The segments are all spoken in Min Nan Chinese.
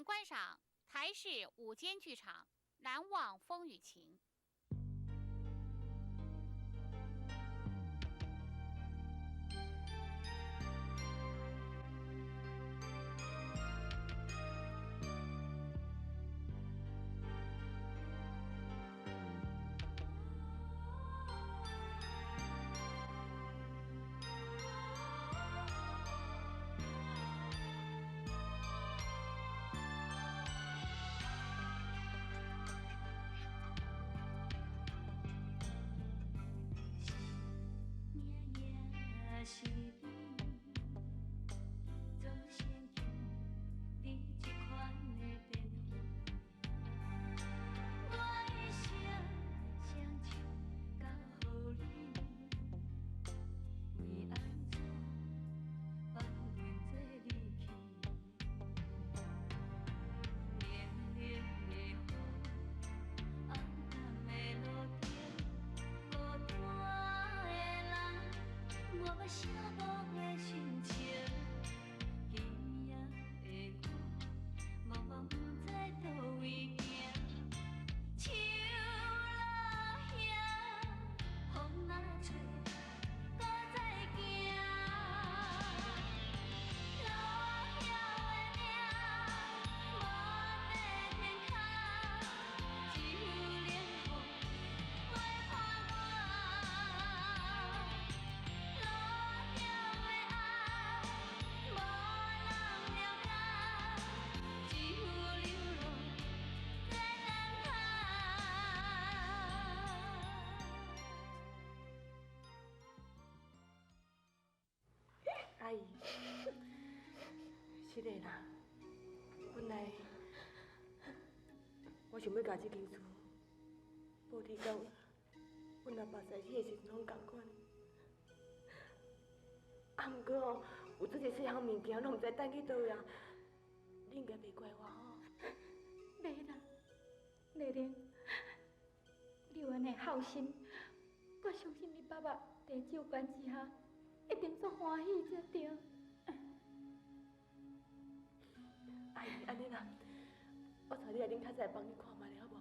請觀賞台視午間劇場《難忘風雨情》。阿姨，是的啦，本來我想欲共這間厝報替佮阮阿爸在世的時陣攏仝款，啊，毋過哦，有這一細項物件，攏毋知擲去佗位啊！你應該袂怪我吼。袂啦，麗玲，你有按呢孝心，我相信你爸爸佇照管之下，一定足歡喜才對。阿姨，按呢啦，我帶你來恁較早的房去看覓咧，好無？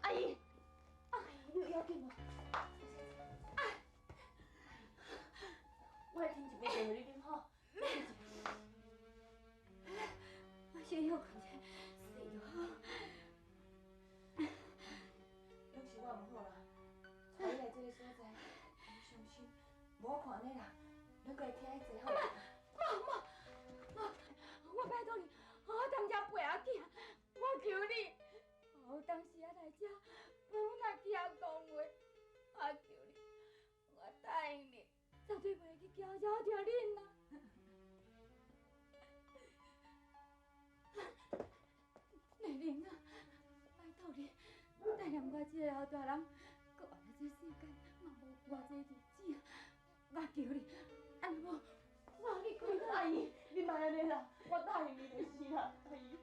阿姨，阿姨，你有要緊無？我來斟一杯茶予你啉吼。我先歇睏者，睡就好。攏是我毋好啦，帶你來這个所在，你傷心，無我看按呢啦，咱閣來聽彼個好無？無無無，我拜託你，好好踮遮陪阿囝，我求你，有當時仔來遮陪阮阿囝講話，我求你，我答應你，絕對袂去攪擾著恁啦。麗玲啊，拜託你，等下我這個老大人，閣活佇這世間嘛無偌濟日子，我求你，按呢無，我予你跪阿姨，你莫按呢啦，我答應你就是啦，阿姨。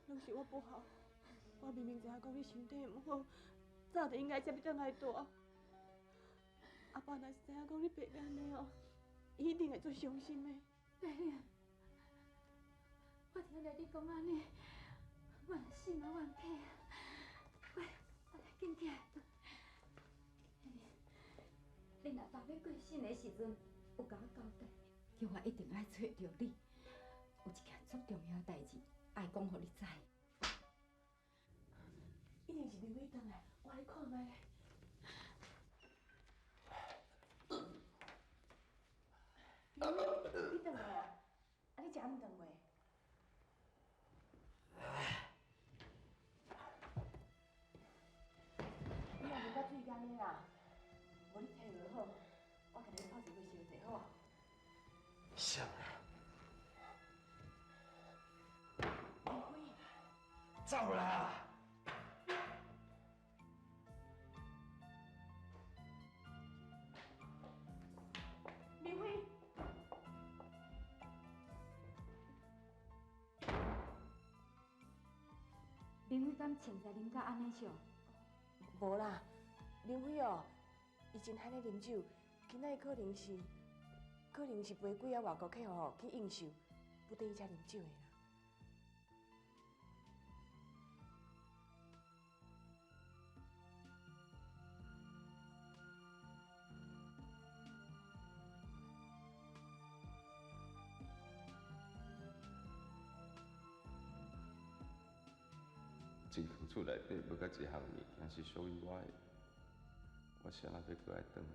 攏是我不好，我明明知影講你身體毋好，早就應該接你轉來蹛。阿爸若是知影講你白欲按呢哦，伊一定會足傷心的。麗玲，我聽著你講按呢，我心嘛怨氣啊！喂，我來緊起來。恁阿爸欲過身的時陣，有共我交代，叫我一定愛揣著你，有一件足重要的代誌，愛講予你知。一定是林偉轉來，我來看覓咧。你轉來啊？啊，你食暗頓未？你若啉甲醉干呢啦，無你體無好，我共你泡一杯燒茶，好無？啥啦？林輝，走啦！敢穿在啉甲按呢少？无啦，林辉哦，伊真罕咧啉酒，今仔日可能是陪几个外国客户吼去应酬，不得已才啉酒的啦。这间厝内底无甲一项物件是属于我的，我啥人欲阁爱转来？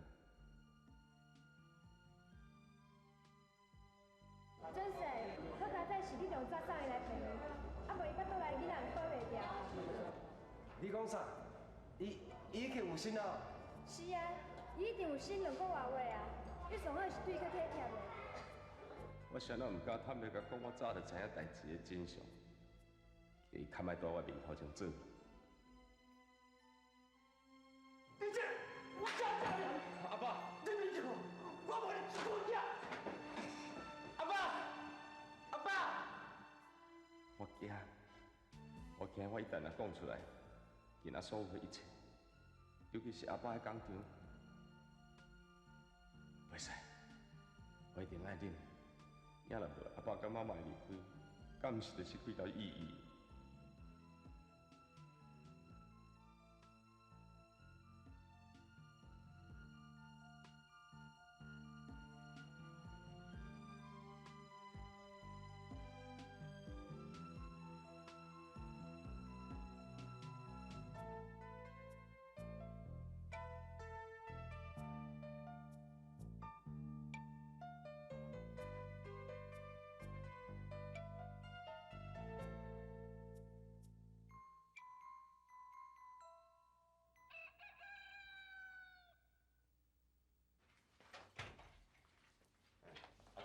准势，好佳哉是你上早送伊来病院，啊无伊腹肚内囡仔保袂牢。你讲啥？伊已经有身啊？是啊，伊一定有身2个外月啊。你上好是对伊较体贴的。我啥人毋敢坦白共讲，我早就知影代志的真相。伊较莫蹛我面头前转。你这，我真正阿爸，你面前，我无你一句尔。阿爸，阿爸，我惊，我惊，我一旦若讲出来，今仔所有的一切，尤其是阿爸的工厂，袂使，我一定爱忍。也若无阿爸佮妈妈的离开，敢毋是就失去了意义？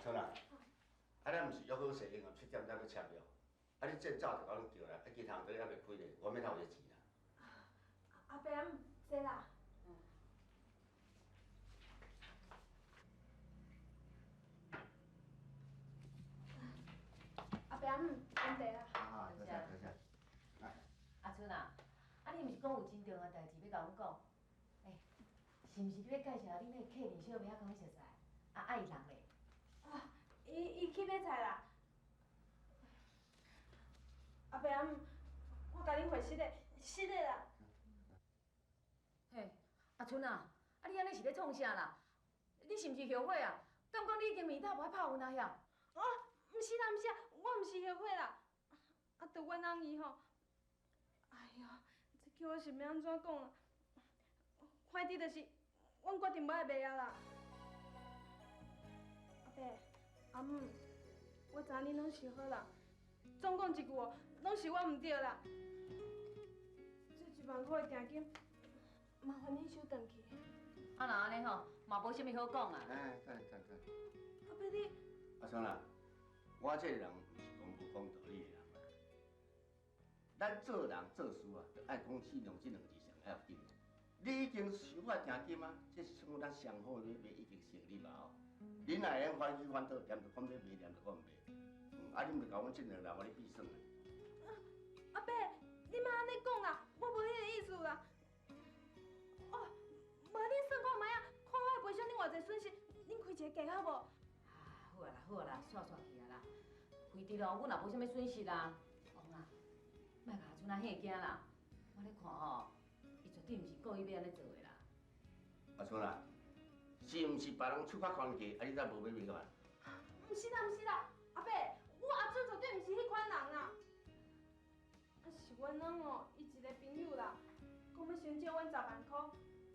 春啊，啊，咱毋是约好势另外7点才去签约，啊，你这早就共阮叫啦，啊，其他人犹未开咧，我免头一个钱啦。阿伯阿姆，坐啦。阿伯阿姆，饮茶啦。啊，多谢多谢。来。阿春啊，啊，你毋是讲有真重要代志欲共阮讲？欸，是毋是你欲介绍恁彼个客人小妹仔共阮熟似？啊，啊伊人咧？啊，伊去买菜啦。阿伯阿姆，我共恁回实的，实的啦。嘿，阿春啊，啊你按呢是咧创啥啦？你是毋是后悔啊？敢讲你已经面头无爱拍阮啊遐？哦，毋是啦，毋是啦，我毋是后悔啦。啊，著阮翁伊吼，哎哟，这叫我是欲按怎讲啊？反正就是，阮决定无爱卖啊啦。阿伯、阿姆，我知影恁拢是好人，总讲一句哦，拢是我毋对啦。这1万块的定金，麻烦恁收转去。啊，若按呢吼，嘛无啥物好讲啊。哎，等等等。阿伯你，阿春啊，我这个人毋是讲无讲道理的人啊。咱做人做事啊，著爱讲信用这两字上要紧。你已经收我定金啊，这是算咱双方咧买已经成立啊吼。恁若会用反起反倒，念就讲欲卖，念就讲毋卖。啊，恁袂共阮这两个人咧比算啊。阿伯，你莫按呢讲啦，我无彼个意思啦。哦，无恁算看觅啊，看我会赔偿恁偌济损失，恁开一个价好无？啊，好啊啦，好啊啦，煞煞去啊啦。非得咯，阮也无啥物损失啦。王啊，莫共阿春仔吓惊啦。我咧看吼，伊绝对毋是故意欲按呢做的啦。阿春啊，是毋是别人出较悬价，啊你才无欲卖个嘛？毋是啦，毋是啦，阿伯，我阿春绝对毋是彼款人啦。啊，是阮翁哦，伊一个朋友啦，讲欲先借阮10万箍，啊，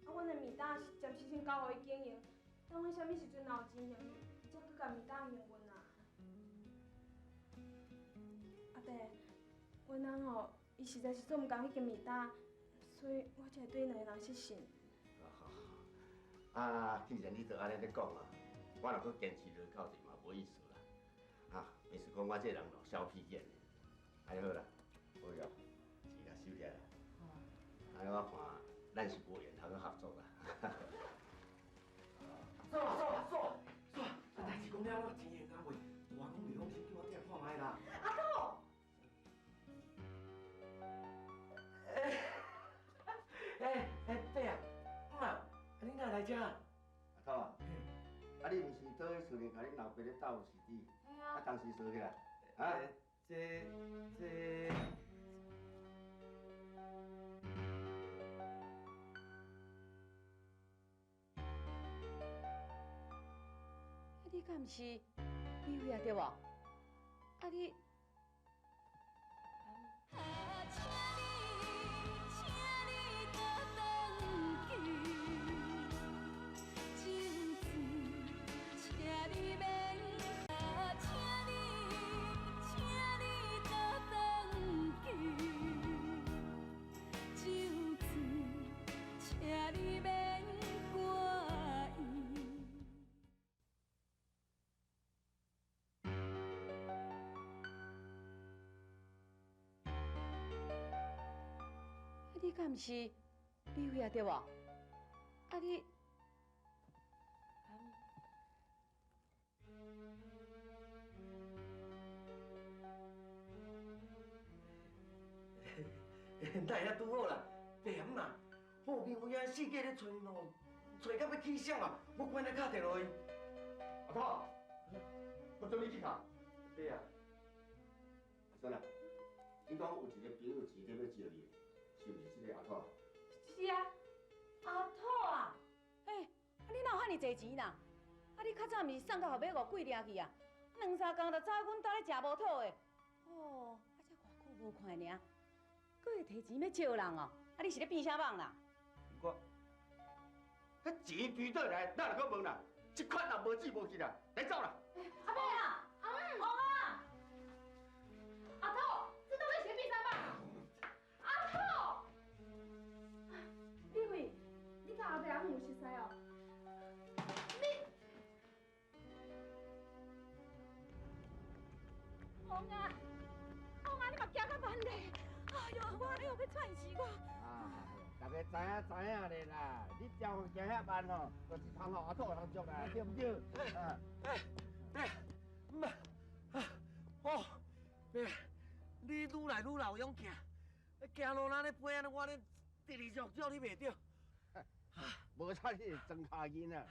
阮的面单是暂时先交予伊经营，等阮啥物时阵若有钱还伊，伊才阁共面单营运啦。阿伯，阮翁哦，伊实在是足毋甘彼间面单，所以我才会对𪜶两个人失信。啊，既然你都按呢咧讲啊，我若阁坚持落到底嘛无意思啦。啊，袂是讲我这人咯小屁眼的，按呢好啦，好了，钱也收起来啦。按呢我看咱是无缘通去合作啦。走走走走，啊，代志讲了了，钱会当未？大公袂放心，叫我转来看觅啦。阿祖。遮。阿土啊，啊你毋是倒去厝里共恁老爸咧斗时主？啊，当时锁起来，啊？这。你敢毋是美惠啊？对无？啊你。你敢毋是美惠啊？对无？啊你。哪会遐拄好啦？白啊嘛，好明辉啊，四界咧揣哦，揣到欲起痟啊！我赶紧敲电话予伊。阿土，我准你去敲。对啊。阿孙啊，你讲有一个朋友钱咧欲借你，是毋是这个阿土？是啊，阿土啊，欸，啊你哪有遐尔济钱啦？啊你较早毋是送到予买五贵掠去啊？两三工就走阮兜咧食无讨的。哦，啊才偌久无看尔，阁会提钱欲借人哦？啊你是咧变啥梦啦？我，彼钱堆倒来，哪会阁问啦？一块也无钱无去啦，来走啦！阿伯啊，阿王啊，阿土，这到底是变啥梦？阿土，美惠，你佮阿伯阿姆有熟似哦？你，王啊，王啊，你嘛行较慢咧！哎哟，我哎哟，欲喘死我！大家知影知影咧啦，你招风行遐慢吼，就是通予阿土通足啦，对毋对？哎哎，毋啊，哦，伯，你愈来愈老勇行，行路若咧飞按呢，我咧直直捉捉你袂著。无彩你是庄跤囡仔，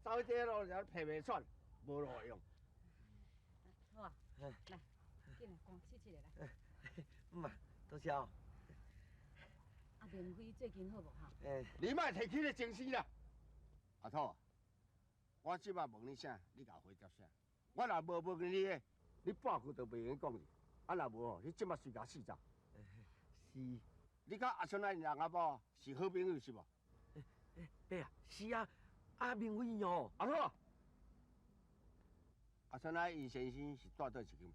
走这路就皮袂喘，无路用。好啊，来，进来，赶切切来。毋啊，多谢哦。阿明辉最近好无哈？欸，你莫提起这情事啦。阿土，我这摆问你啥，你共回答啥。我若无问你的，你半句都袂用讲去。啊，若无吼，你这摆随共死走。是。你佮阿春仔𪜶人阿某是好朋友是无？伯啊，是啊，阿明辉哦。阿土，阿春仔𪜶先生是住佗一间病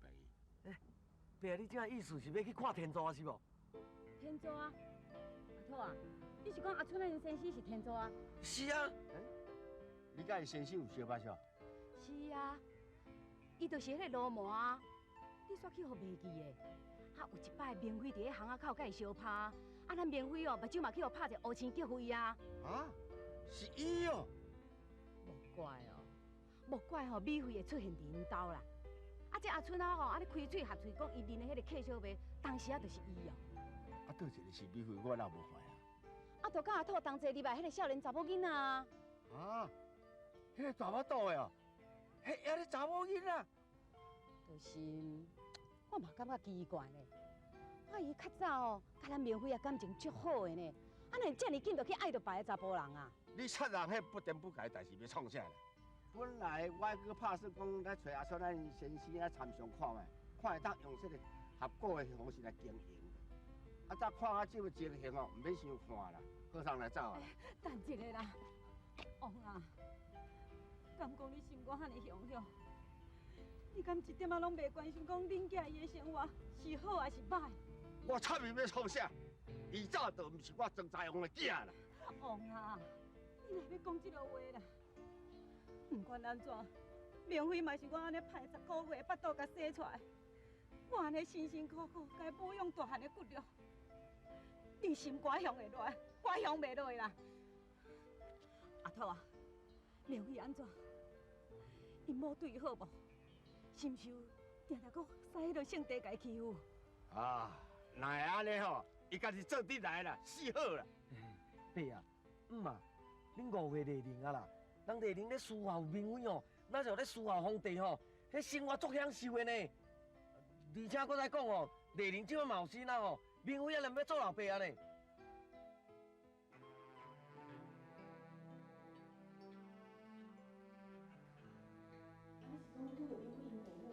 院？欸，伯啊，你这意思是欲去看天柱是无？天柱啊。阿土啊，你是讲阿春仔𪜶先生是天柱啊？是啊。你佮伊先生有相捌是？是啊，伊就是彼个罗魔啊，你煞去予袂记的。啊，有一摆明辉伫咧巷仔口佮伊相拍，啊，咱明辉哦，目睭嘛去予拍一个乌青激飞啊。啊，是伊哦。莫怪哦，莫怪吼，美惠会出现伫𪜶兜啦。啊，这阿春仔吼，按呢开嘴合喙讲伊认的彼个客小妹，当时啊就是伊哦。啊，佗一个是美惠，我哪无看啊？啊，就佮阿土同齐入来彼个少年查某囡仔啊。啊，彼个大腹肚的哦，彼遐个查某囡仔。就是，我嘛感觉奇怪呢。啊，伊较早哦，佮咱明辉也感情足好的呢。啊，哪会遮尔紧就去爱著别个查埔人啊？你插人彼不颠不改代志欲创啥啦？本来我阁拍算讲来揣阿春仔𪜶先生来参详看觅，看会当用这个合股的方式来经营。啊，再看啊这个情形哦，毋免伤看啦，好送来走啊。等一下啦，王啊，敢讲你心肝遐尔雄雄？你敢一点仔拢袂关心讲恁囝伊的生活是好还是歹？我插伊欲创啥？伊早就毋是我庄财王的囝啦。王啊，你哪欲讲这落话啦？毋管按怎，明辉嘛是我按呢盼10个月腹肚共生出来，我按呢辛辛苦苦共伊抚养大汉的骨肉，你心肝向会落来，我向袂落啦。阿土啊，明辉按怎？𪜶某对伊好无？是毋是定定阁使彼落性地共伊欺负？啊，若会按呢吼，伊家己做阵来啦，死好啦。伯啊，毋啊，恁误会丽玲啊啦。人丽玲咧侍候明辉哦，哪像咧侍候皇帝吼，彼生活足享受的呢。而且阁再讲哦，丽玲这摆嘛有身啊吼，明辉也若欲做老爸啊呢。你是讲你拄著明辉𪜶爸母？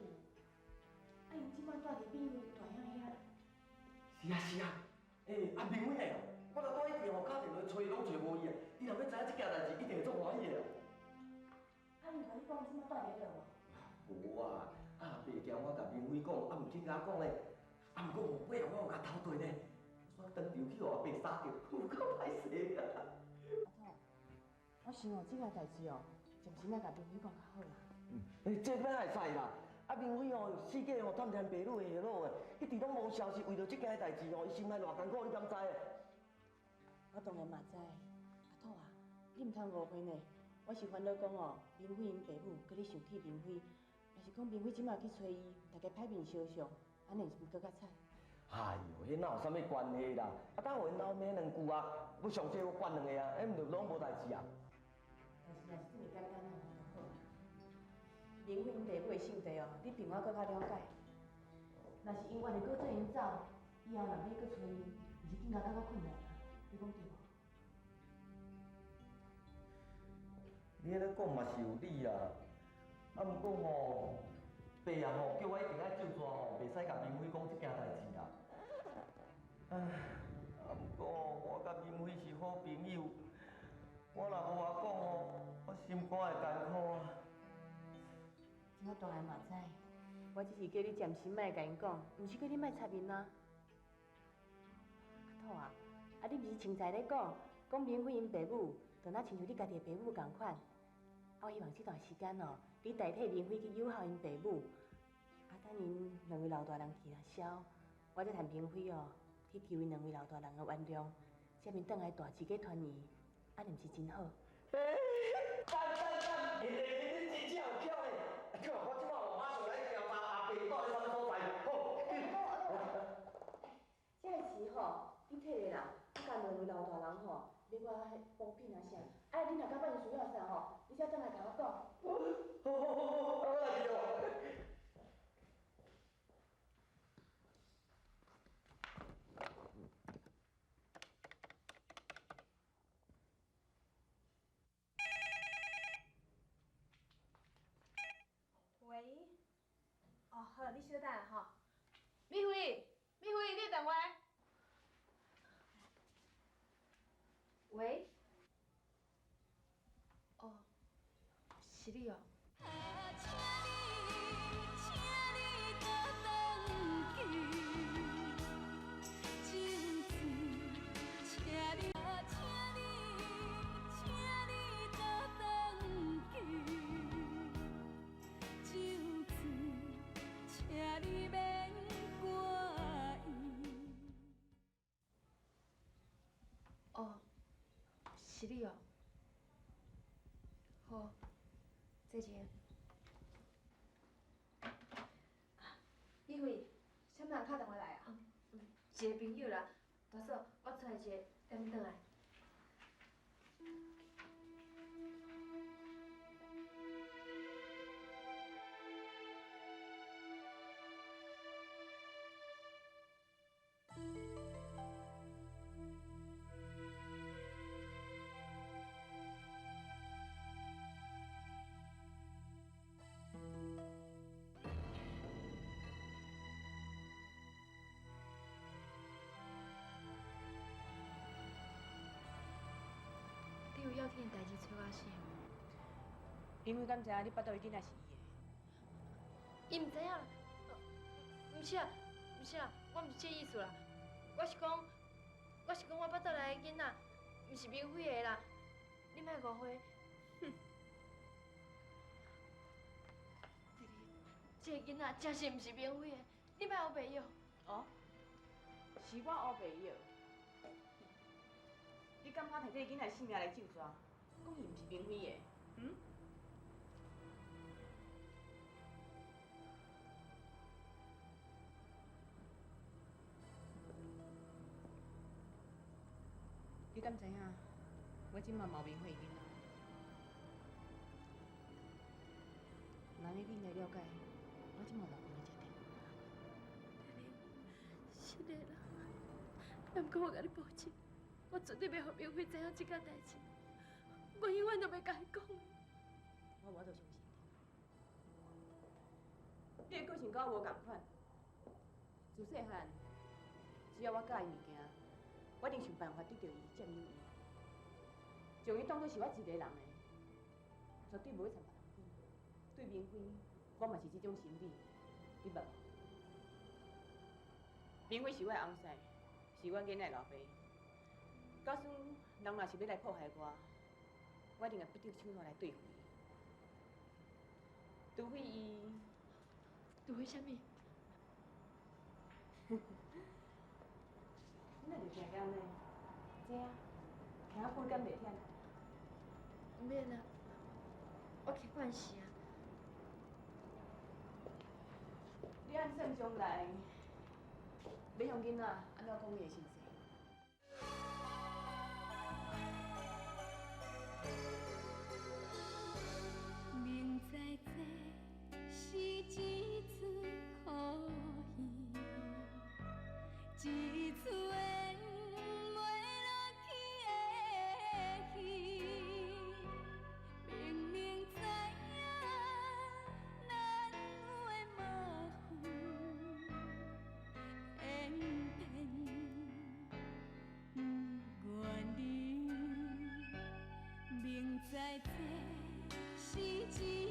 啊，𪜶这摆住伫美辉大兄遐。是啊是啊，欸，啊明辉呢？我若拄彼边吼，敲电话揣拢揣无伊啊，伊若欲知影这件代志，一定会足欢喜的。啊，伊有共你讲这摆住伫佗无？无啊，啊爸惊我共明辉讲，啊毋肯共我讲咧，啊毋过吼，尾后我有共偷对呢，煞当场去予阿爸杀著，有够歹势啊！阿土，我想哦，这件代志哦，暂时莫共明辉讲较好啦。欸，这欲会使啦！啊，明辉哦，四界吼探听爸母的下落的，一直拢无消息，为著这件代志吼，伊心内偌艰苦，你敢知？我当然嘛知，阿土啊，你毋通误会呢。我是烦恼讲哦，明辉𪜶爸母阁咧生气明辉，若是讲明辉这摆去揣伊，大家歹面相向，按呢是毋阁较惨？哎哟，彼哪有啥物关系啦？啊，等予𪜶老骂两句啊，欲上济阁管两个啊，彼毋就拢无代志啊？但是若是这么简单哦，就好啊。明辉𪜶爸母的性地哦，你比我阁较了解。若是𪜶愿意阁做𪜶走，以后若欲阁揣伊，毋是更加较困难啊？你讲对无？你按呢讲嘛是有理啦，啊，毋过吼，爸啊吼叫我一定爱咒煞吼，袂使共明辉讲这件代志啦。唉，啊，毋过我佮明辉是好朋友，我若无话讲吼，我心肝会艰苦啊。这我当然嘛知，我只是叫你暂时莫共𪜶讲，毋是叫你莫插𪜶啊。阿土啊，啊你毋是凊彩咧讲，讲明辉𪜶爸母，就若亲像你家己的爸母仝款。啊，我希望这段时间哦，你代替明辉去友好𪜶爸母，啊，等𪜶两位老大人气若消，我再趁明辉哦去求𪜶两位老大人的原谅，才面转来大一个团圆，按呢毋是真好？欸，赞赞赞！欸，你真正有巧的，啊，我这摆马上来调查阿爸住伫啥物所在。好。这个钱吼，你摕咧啦，啊，共两位老大人吼买寡彼补品啊啥，啊，你若感觉𪜶需要啥吼，你才转来共我讲。好好好好，我来去哦。喂，哦好，你稍等吼。美惠，美惠，你电话。喂，哦，是你哦。哦，是你哦。好，再见。美惠，啥物人敲电话来啊？一个朋友啦，大嫂，我出来一下，等你转来。你有要紧的代志找我是？因为敢知影你腹肚的囡仔是伊的？伊毋知影啦，毋是啊，毋是啊，我毋是这意思啦，我是讲，我腹肚内的囡仔，毋是明辉的啦，你莫误会。哼，弟弟，这个囡仔真是毋是明辉的，你莫乌白舀。哦，是我乌白舀。你敢敢摕这个囡仔性命来咒煞，讲伊毋是明辉的，嗯？你敢知影？我这摆嘛有明辉的囡仔。安呢你应该了解，我这马老困佇遮点。是的啦，啊，毋过我共你保证，我絕對袂予明輝知影這件代誌，我永遠都袂共伊講。我無法度相信你。你的個性佮我無仝款，自細漢，只要我佮意物件，我一定想辦法得著伊，佔有伊，將伊當作是我一個人的，絕對無去參別人分。對明輝，我嘛是這種心理，你捌無？明輝是我的翁婿，是阮囡仔的老爸。假使人若是欲來破壞我，我一定會不擇手段來對付伊。除非伊，除非啥物？你哪會驚按呢？知影，徛較久敢袂忝？毋免啊，我習慣勢啊。你按算將來欲向囡仔按怎講你的身世？明知這是一出好戲，一出演袂落去的戲。明明知影咱有的麻煩，偏偏不愿离。明知這是一